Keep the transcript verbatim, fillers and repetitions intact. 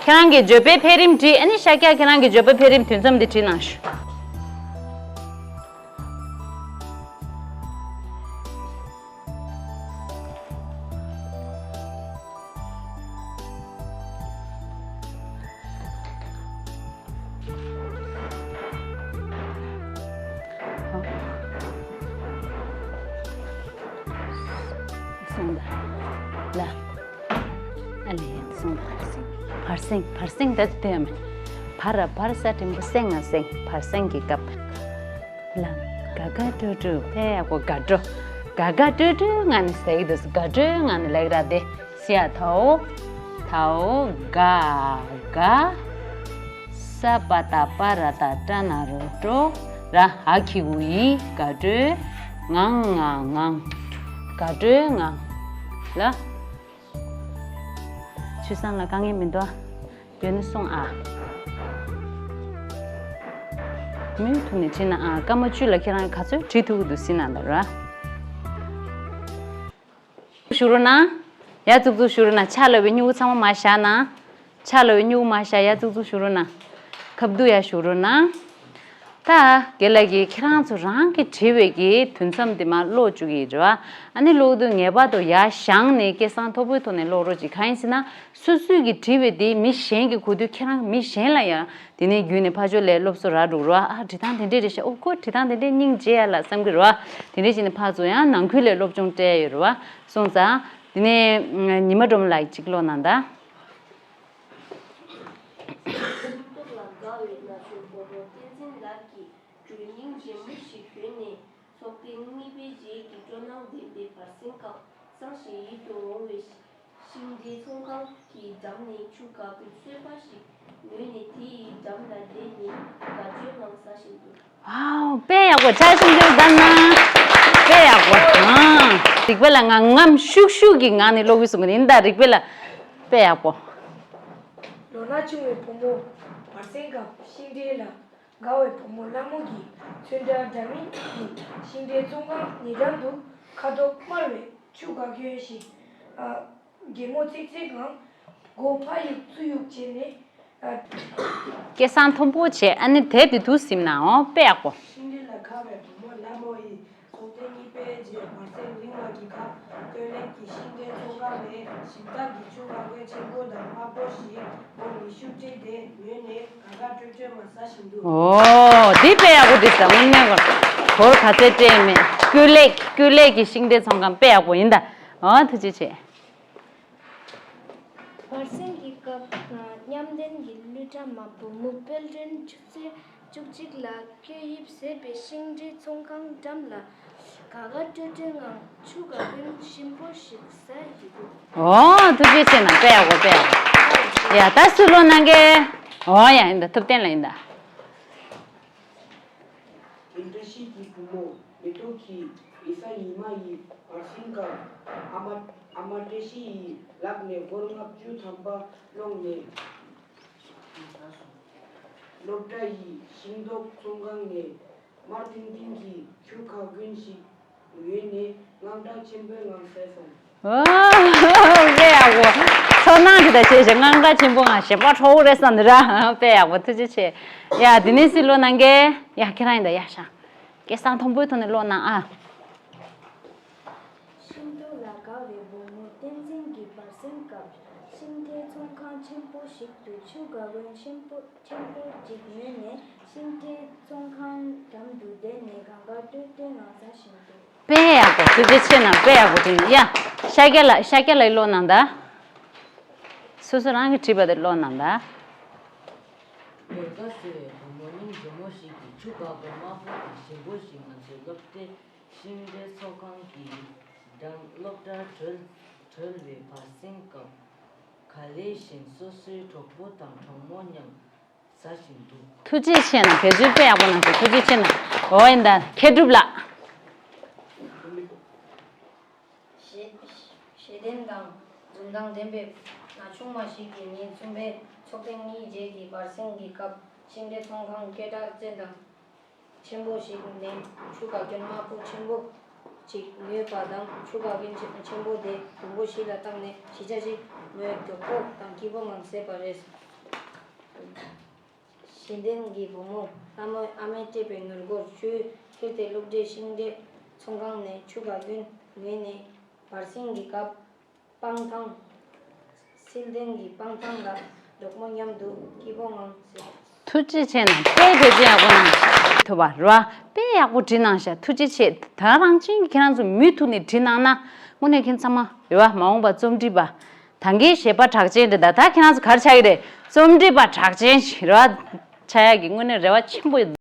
ཁྱེད་རང་གི་བརྗོད་པའི་འཕེལ་རིམ་བྲིས། ཨ་ནི་ཤཱཀྱ་ཁྱེད་རང་གི་བརྗོད་པའི་འཕེལ་རིམ་དུས་མཚམས་དེ་བྲིས་གནང་ཞུ། སོང་ད། ལ། ཨ་ལས་སོང་ད། བར་སེང་བར་སེང་ད་དེ་མིན། བར་བར་ས་འགྲེང་བུ་སེང་ང་སེང་བར་སེང་གི་སྐབས། ལ། ག་ག་ཏྲུ་ཏྲུ་ཕེ་ཡག་པོ་ག་ཏྲུ། ག་ག་ཏྲུ་ཏྲུ་ང་ནི་ཟེག་དུས་ག་ཏྲུ་ང་ནི་ལེགས་ར་དེ། སི་ཡ་ཐའོ། ཐའོ། ག། ག། ས་པ་ཏ་པ་ར་ཏ་ཏྲ་ན་རོ་ཏྲོ། ར་ཧ་གི་གུ་ཡི། ག་ཏྲོ། ངང་ང་ངང་། ག་ཏྲོ་ངང་། ལ། ཆུ་བཟང་ལ་དཀའ་ངལ་མི་འདུག་ཨ། ཡོད་ན་གསུངས་ཨ། མུ་མཐུད་ནས་བྲིས་ན་ཨ། སྐར་མ་བཅུ་ལ་ཁྱེད་རང་ག་ཚོད་བྲིས་ཐུབ་ཀྱི་འདུག་ཟེར་ན་ད་ར། བཞུགས་རོགས་གནང་། ཡར་ཙུག་ཙུག་བཞུགས་རོགས་གནང་། ཕྱག་ལ་བའི་སྨྱུ་གུ་ཚང་མ་མར་བཞག་གནང་། ཕྱག་ལ་བའི་སྨྱུ་གུ་མར་བཞག་ཡར་ཙུག་ཙུག་བཞུགས་རོགས་གནང་། ཁ་བསྡུ་ཡར་བཞུགས་རོགས་གནང་། ད་རྒན་ལགས་ཀྱིས་ཁྱེད་རང་ཚོ་རང་གིས་བྲིས་པའི་གི་དུས་མཚམས་དེ་མར་ཀློག་བཅུག་གི་ཡོད་རེད་བ། ཨ་ནི་ཀློག་དུས་ངེས་པར་དུ་ཡར་བཞེངས་ནས་སྐད་གསང་མཐོ་པོའི་ཐོག་ནས་ཀློག་རོགས་གྱིས། གང་ཡིན་ཟེར་ན། སོ་སོས་ཀྱིས་བྲིས་པའི་དེ་མི་གཞན་གྱིས་གོ་དུས་ཁྱེད་རང་མི་གཞན་ལ་ཡང་དེ་ནས་བརྒྱུད་ནས་ཕར་ཕྱོགས་ལ་སློབ་གསོ་རག་འགྲོ་གི་རེད་བ། ཨ་བྲིས་སྟངས་དེ་འདྲས་རེད་ཤག་ཨོ་ཁོ་བྲིས་སྟངས་དེ་འདྲས་སྙིང་རྗེ་ཡ་ལ་བསམ་གྱི་རེད་བ། དེ་འདྲས་བྱས་ནས་ཕར་ཚུར་ཡང་ནང་ཁུལ་ལ་སློབ་སྦྱོང་སྤྲད་ཡ་ཡོད་རེད་བ། སོང་ཙང་དེ་ནས་ཉི་མ་སྒྲོལ་མ་ལགས་ཅིག་ཀློག་གནང་དང་། ཤིང་ཏོག་ལ་དགའ་བའི་ན་ཆུང་བུ་མོ་བསྟན་འཛིན་ལགས་ཀྱིས་སྒྲོན་སྙིང་རྗེ་མོ་ཞིག་གྱོན་ནས། ཚོགས་ཐེངས་གཉིས་པའི་རྗེས་ཀྱི་སྤྲོ་སྣང་ལྡན་པའི་བར་གསེང་སྐབས། བཟང་ཞིང་ཡིད་དུ་འོང་བའི་ཤིང་འབྲས་ཚོང་ཁང་གི་འགྲམ་ནས་ཆུ་དགའ་པོའི་ཚོད་དཔག་ཞིག་ཉོས་ནས་དེ་ཡི་འགྲམ་ལ་བསྡད་ནས་དགའ་སྤྲོའི་ངང་ཟ་བཞིན་འདུག་ཝའོ། དཔེ་ཡག་པོ། བཀྲ་ཤིས་བདེ་ལེགས་གནང་། དཔེ་ཡག་པོ། ཨང་། རིག་པ་ལ་ངང་ངམ་ཤུགས་ཤུགས་ཀྱི་ངང་ནས་ཀློག་གི་སོང་གི་ཡིན་ད། རིག་པ་ལ་དཔེ་ཡག་པོ། ལོ་ན་ཆུང་བའི་བུ་མོ་བར་གསེང་སྐབས་ཤིང་འབྲས་ལ་དགའ་བའི་བུ་མོ་ལྷ་མོ་གྱིས་ཚོན་ཁྲ་འདྲ་མིན་གྱི་ཤིང་འབྲས་བཙོང་ཁང་ཉེ་འགྲམ་དུ་ཁ་དོག་དམར་བའི་ཆུ་དགའ་སྐྱོན་ཞིག་ཨ། གད་མོ་ཙིག་ཙིག་ངང་། མགོ་ཕར་གཡུག་ཚུར་གཡུག་བྱས་ནས། ཨ། སྐད་གསང་མཐོན་པོ་བྱས། ཨ་ནི་དེབ་དེ་འདུག་ཟིན་ནའང་དཔེ་ཡག་པོ། ཤིང་འབྲས་ལ་དགའ་བའི་བུ་མོ་ལྷ་མོ་ཡིས་ཚོགས་ཐེངས་གཉིས་པའི་རྗེས་བར་གསེང་རིང་བ་གི་ཁ་སྟོད་ལུང་གི་ཤིང་འབྲས་ཚོང་ཁང་ནས་ཞིབ་ཚགས་ཀྱི་ཆུ་དགའ་སྐྱོན་ཆེན་པོ་དང་དམར་པོ་ཞིག་སྒོར་ཉི་ཤུ་སྤྲད་དེ་ཉོས་ནས་དགའ་དགའ་སྤྲོ་སྤྲོ་ངང་ཟ་བཞིན་འདུག་ཨོ། འདི་དཔེ་ཡག་པོ་འདུག་ཟེར། དངོས་གནས་ཁོ་སྒོར་ག་ཚོད་སྤྲད་མེད། ཀུ་ལེགས་ཀུ་ལེགས་ཀྱི་ཤིང་འབྲས་ཚོང་ཁང་དཔེ་ཡག་པོ་ཡིན་ད། ཨོ་ཐུགས་རྗེ་ཆེ། བར་གསེང་གི་སྐབས་མཉམ་ལྡན་གྱི་གླུ་སྒྲ་མ་བུ་མོ་དཔལ་སྒྲོན་ཆུ་ཚོད་བཅུ་གཅིག་ལ་སྐྱོ་དབྱིབས་ཟད་པའི་ཤིང་འབྲས་ཚོང་ཁང་འགྲམ་ལ་དགའ་དགའ་སྤྲོ་སྤྲོའི་ངང་ཆུ་དགའ་སྐྱོན་ཆེན་པོ་ཞིག་ཟ་ཡི་འདུག་ཨོ་ཐུགས་རྗེ་ཆེ་གནང་། དཔེ་ཡག་པོ་དཔེ་ཡག་པོ། ཡ་ད་སུ་ཀློག་གནང་གི། ཨོ་ཡ་ཡིན་ད། ཐུབ་བསྟན་ལགས་ཡིན་ད། རྒན་བཀྲ་ཤིས་ཀྱི་བུ་མོ་མེ་ཏོག་གིས་ཡིག་ཚང་ཉི་མ་ཡི་བར་གསེང་སྐབས་ཨ་མ་ཨ་མ་བཀྲ་ཤིས་ཡི་ལག་ནས་སྒོར་ལྔ་བཅུ་ཐམ་པ་སློང་ནས་སློབ་གྲྭ་ཡི་ཤིང་ཏོག་ཚོང་ཁང་ནས་དམར་ཐིང་ཐིང་གི་ཆུ་དགའ་སྐྱོན་ཞིག་ཉོས་ནས་དངངས་སྐྲག་ཆེན་པོའི་ངང་བཟས་སོང་། ཨོ། དཔེ་ཡག་པོ། ཚོར་སྣང་དེ་དག་བྱས་བྱས་དངངས་སྐྲག་ཆེན་པོའི་ངང་ཞེ་དྲག་ཁྲོ་བོ་རེད་བསམ་འདུག་ར། དཔེ་ཡག་པོ། ཐུགས་རྗེ་ཆེ། ཡ་དེ་ནས་སུ་ཀློག་གནང་གི། ཡ་ཁྱེད་རང་ཡིན་ད། ཡ་ཤ། སྐད་གསང་མཐོན་པོའི་ཐོག་ནས་ཀློག་གནང་ཨ། ཤིང་ཏོག་ལ་དགའ་བའི་བུ་མོ་བསྟན་འཛིན་གྱིས་བར་གསེང་སྐབས་ཤིང་འབྲས་ཚོང་ཁང་ཆེན་པོ་ཞིག་ཏུ་ཆུ་དགའ་སྐྱོན་ཆེན་པོ་ཆེན་པོ་ཅིག་ཉོས་ནས་ཤིང་འབྲས་ཚོང་ཁང་འགྲམ་དུ་བསྡད་ནས་དགའ་དགའ་སྤྲོ་སྤྲོའི་ངང་ཟ་བཞིན་འདུག་དཔེ་ཡག་པོ། ཐུགས་རྗེ་ཆེ་གནང་། དཔེ་ཡག་པོ་བྲིས། ཡ་ཤཱཀྱ་ལགས། ཤཱཀྱ་ལགས་ཀློག་གནང་ད། སོ་སོ་རང་གིས་བྲིས་པ་དེ་ཀློག་གནང་ད། ལོ་ཙཱ་ཟེར་བའི་བུ་མོ་སྙིང་རྗེ་མོ་ཞིག་གིས་ཆུ་དགའ་སྐྱོན་དམར་པོ་དང་ཞིམ་པོ་ཞིག་ང་ཚོའི་སློབ་གྲྭའི་ཤིང་འབྲས་ཚོང་ཁང་གི་འགྲམ་སློབ་གྲྭར་བྲོས་བྲོས་པའི་བར་གསེང་སྐབས། ག་ལེ་བཞིན་སོ་སོའི་གྲོགས་པོ་དང་གྲོགས་མོ་མཉམ་ཟ་བཞིན་འདུག་ཐུགས་རྗེ་ཆེ་གནང་། བེད་སྤྱོད་དཔེ་ཡག་པོ་གནང་སོང་། ཐུགས་རྗེ་ཆེ་གནང་། འོ་ཡིན་ད། མཁས་གྲུབ་ལགས། ཞེ་ཞེ་ལྡན་དང་འཛུམ་མདངས་ལྡན་པའི་ན་ཆུང་མ་ཞིག་གིས་ཉིན་གསུམ་པའི་ཚོགས་ཐེངས་གཉིས་རྗེས་ཀྱི་བར་གསེང་གི་སྐབས་ཤིང་འབྲས་ཚོང་ཁང་སྐད་གྲགས་ཅན་དང་ཆེན་པོ་ཞིག་ནས་ཆུ་དགའ་སྐྱོན་དམར་པོ་ཆེན་པོ་ཅིག་ཉོས་པ་དང་། ཆུ་དགའ་སྐྱོན་ཆེ་ཆེན་པོ་དེ་གོང་བུ་ཞིག་ལ་བཏང་ནས་གཞིས་ཆགས་ཤིག་ལོའི་མགྱོགས་པོ་དང་སྐྱིད་པོ་ངང་བཟས་པ་རེད། གཞན་ལྡན་གྱི་བུ་མོ་ལྷ་མོའི་ཨ་མས་སྤྲད་པའི་ནོར་སྒོར་ཆུའི་ཁྱེར་ཏེ་སློབ་གྲྭའི་ཤིང་འབྲས་ཚོང་ཁང་ནས་ཆུ་ག་གྱོན་ངོས་ནས་བར་གསེང་གི་སྐབས་སྤང་ཐང་། གཞན་ལྡན་གྱི་སྤང་ཐང་ལ་གྲོགས་མོ་མཉམ་དུ་སྐྱིད་པོ་ངང་ཟེར། ཐུགས་རྗེ་ཆེ་གནང་། དཔེ་བེད་སྤྱོད་ཡག་པོ་གནང་། ཐུབ་པ་རེད་བ། དཔེ་ཡག་པོ་བྲིས་གནང་ཤག་ཐུགས་རྗེ་ཆེ། ད་རང་བཞིན་གྱི་ཁྱེད་རང་ཚོ་མུ་མཐུད་ནས་བྲིས་གནང་ན་དངོས་གནས་ཁྱེད་ཚང་མ་རེད་བ། མ་འོངས་པ་རྩོམ་སྒྲིག་པ། ད་གིན་གཞས་པ་གྲགས་ཅན་རེད། ད་ད་ཁྱེད་རང་ཚོ་ག་རེ་ཆགས་ཀྱི་རེད། རྩོམ་སྒྲིག་པ་གྲགས་ཅན་ཞིག་རེད་བ། ཆགས་ཡག་གི་དངོས་གནས་རེ་བ་ཆེན་པོ་ཡོད།